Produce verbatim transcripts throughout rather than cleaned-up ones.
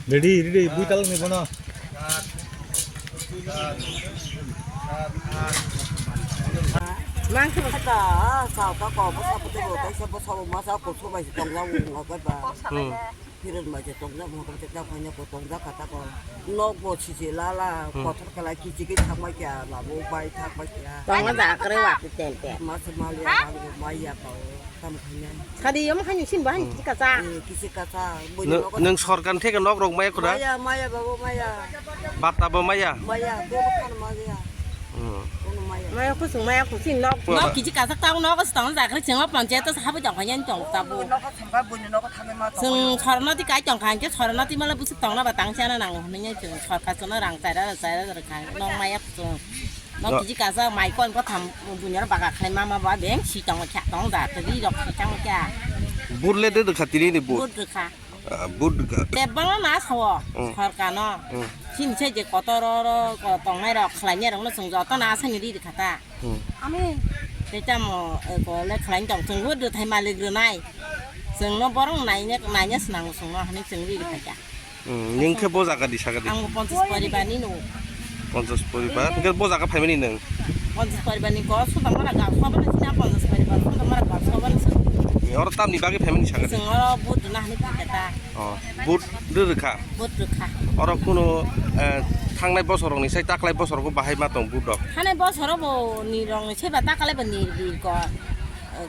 Ready, ready, bui talong ni bono. Mangsa ta, sa ta ko, bo sa pute bo, tai sa bo sa bo ma sa ko, so bai tong la wo, ngo ka ba. Hmm. Hiran bai tong la wo, ngo ka ta ko, nya ko tong la ka ta ko. Nok bo si si la la, hmm, kotor kala ki si ki thang bai kya, la bo bai thang bai kya. Tong la da kare wa ti tel tel. Ma sa ma le, ma ya ko. Sadi yom hani sin ba hani kisi kasa. Eh, kisi kasa. Nwng, nwng sorkar theke nok rok maya kura? Maya, maya, babu, maya. Bata bo maya? Maya, dobo kan maya. Hmm. Kono maya. Maya kusung, maya kusung nok. Nok kisi kasa tau nok stong jakri chengwa panchayat sa habu jang hanyan chong tabu. Nok samba buni nok thame ma. Sung sornati kai chong khan ke sornati mala busuk tong na ba tang chana nang hanya chong sorkar chona rang chaira chaira rang nok maya kusung. Nok kiji kasa mai kon ko tham bunyar baga khlai mama ba beng si tong kha tong da twi rok si tong kha. Bur le de kha tini ni bur. Bur kha. Ah, bur kha. Te bang na sawo. Hmm. Sarka no. Hmm. Sin se je kotor ro ko tong nai rok khlai ne rok no sung joto na sa ni ri kha ta. Hmm. Ami. Te tamo ko le khlai tong sung bur thai malik ro nai. Sung no borong nai ne nai ne snang sung no hani sung ri kha ta. Hmm, nwng khe bo jaga di saga di? Ang ponchas poribar ni no. Ponchas poribar. Hingke bo jaga phaimani nwng? Ponchas poribar ni ko, sodamara ga, soba ni sina ponchas poribar, sodamara ga, soba ni sina. Oro tamni bagwi phaimani saga di? Sing oro vote rwna hwnwi phai khe ta. Oh, vote rw rwkha? Vote rwkha. Oro kuno, eh, thangnai bosorokni sai taklai bosorgo bahai ma tong vote rok? Thangnai bosorobo ni rokni sai ba taklai bo ni birko.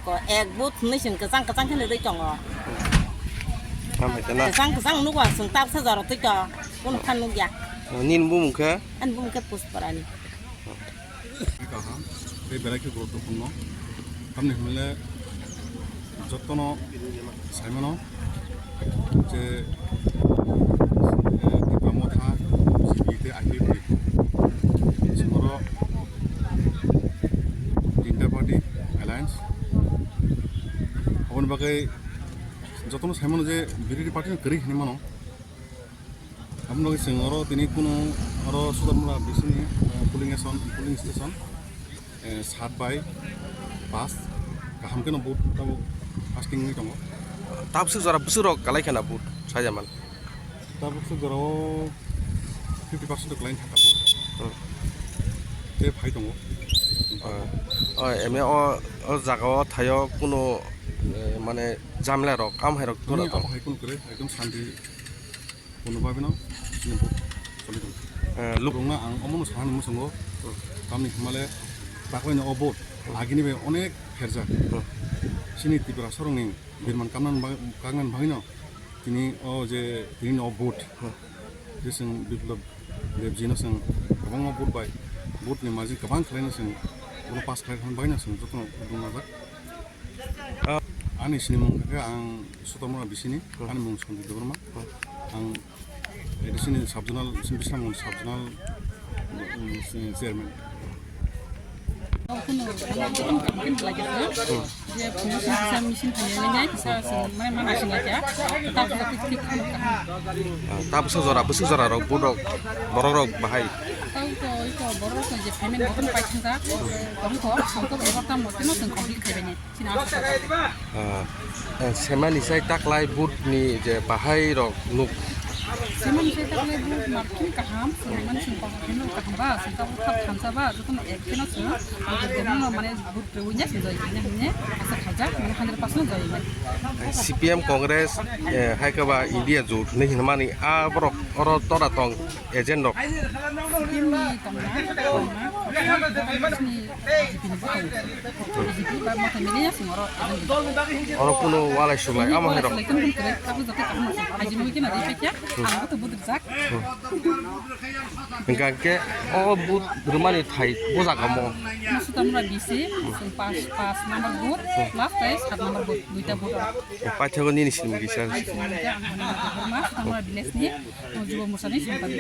Ko ek but hwnwi chwng kwchang kwchang khe nugwi tongo. Hambai kheno. Kwchang kwchang nugo ang chwng tabsa jora twi to. Kunu phan nugya. Nini bumung khe? Ani bumung khe Puspara ni. Kaham, tei belai khe guruttopurno. Tamni hwnle jotono saimano. Je, eh, Tipra Motha, B J P tei I P F T. Chwng oro tinta party alliance. Aboni bagwi jotono sai mano je B J P party no kwrwi hinwi mano. Aboni bagwi chwng oro tini kunu oro Sudarmura bisini, eh, polling station, polling station. Eh, sat bai pas kaham kheno vote tabuk asking wngwi tongo. Tabuk swk jora bwswk rok kalai kheno vote sajaman. Tabuk swk jora o fifty percent kalai thangkha vote. Hmm. Tei phai tongo. Ah, oh, M A o, o jaga o thaio kuno, eh, mane jamla rok, am hai rok tora tong. Abo hai kuno kwrwi, ekdom shanti. Bono bagwino chini bo choli tong. Eh, luk- Borokno ang omono sanani muchungo, tamni hwnmale taklaini o vote agini bai onek pherjak. Hmm. Chini Tiprasarokni birman kamnani bag-, kagnani bagwino tini o je tinini o vote. Hmm. Je chwng Biplab Debjino chwng kwbangma vote bai, vote ni margin kwbang khlaino chwng bono pass khlai thangni bagwino chwng jotono vote rwna jak. Ah. Ani sinimung khe ang Sutamura bisini, hmm, ani mung Sanjay Debbarma. Hmm. Ang A D C ni sub-zonal, Bisramganj sub-zonal, um, chairman. Hmm. Ah, ta bwswk jora, bwswk jora rok, vote rok, borok rok bahai. Tei to, ito borok rok je payment button pai thang jak, tong kok, tong kok, ebar tam mote no tong complete khai bani. Ah, eh, semani sai taklai vote ni je bahai rok nuk. Semani sai taklai vote marking kaham, semani sing pang kino kaham ba, sing tabuk thap thamsa ba, jotono ek kino sing, ang jotono mane vote rwnya sing jai kanya hine, asa khaja, mane hundred percent jai mane. Eh, C P M Congress, eh, hai khe ba India jot ni hinmani a borok oro tora tong. Agent rok. Sini tongna, tongna, sini B J P ni bo tongo. B J P ba motha mili ya sing oro agent. Oro kuno walai sulai, amo hai rok. Walai sulai tong kre, kabu joto kabu no. Aji nui kena dei pekya, ang to budur jak. Hingkha khe o booth rwmani thai bo jaga mo. Sutamura B C, pas, pas number booth, last tai sat number booth, duita booth. Paithago nini sinimung kisa. Ang sinimung khe ang Mani Mata Debbarma, Sutamura village ni, o, Jubo Morsani sampadi.